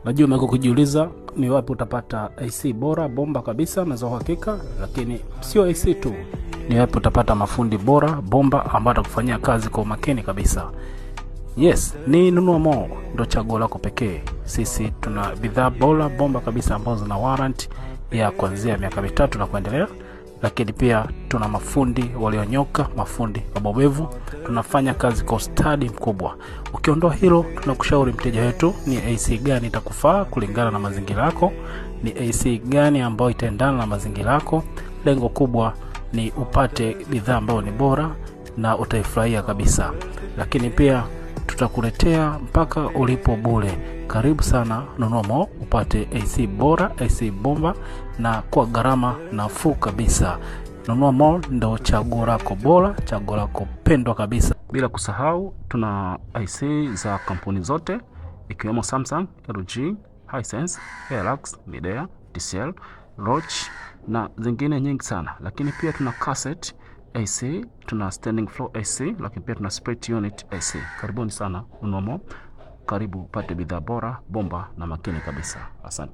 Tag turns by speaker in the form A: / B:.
A: Najua umekuwa kujiuliza ni wapi utapata AC bora bomba kabisa na za uhakika, lakini sio AC tu, ni wapi utapata mafundi bora bomba ambao atakufanyia kazi kwa umakini kabisa. Yes, ni Nunua Mall ndo chaguo lako pekee. Sisi tuna bidhaa bora bomba kabisa ambazo zina warranty ya kuanzia miaka 3 na kuendelea, lakini pia tuna mafundi walionyoka, mafundi wabobevu. Tunafanya kazi kwa ustadi mkubwa. Ukiondoa hilo, tunakushauri mteja wetu ni AC gani itakufaa kulingana na mazingira yako, ni AC gani ambayo itaendana na mazingira yako. Lengo kubwa ni upate bidhaa ambayo ni bora na utaifurahia kabisa, lakini pia tutakuletea mpaka ulipo bure. Karibu sana Nunua Mall upate AC bora, AC bomba na kwa gharama nafuu kabisa. Nunua Mall ndo chaguo lako bora, chaguo lako pendwa kabisa. Bila kusahau tuna AC za kampuni zote ikiwemo Samsung, LG, Hisense, Airlux, Midea, TCL, Roche na zingine nyingi sana, lakini pia tuna cassette AC, tuna standing floor AC, lakini pia tuna split unit AC. Karibuni sana Nunua Mall, karibu upate bidhaa bora, bomba na makini kabisa. Asante.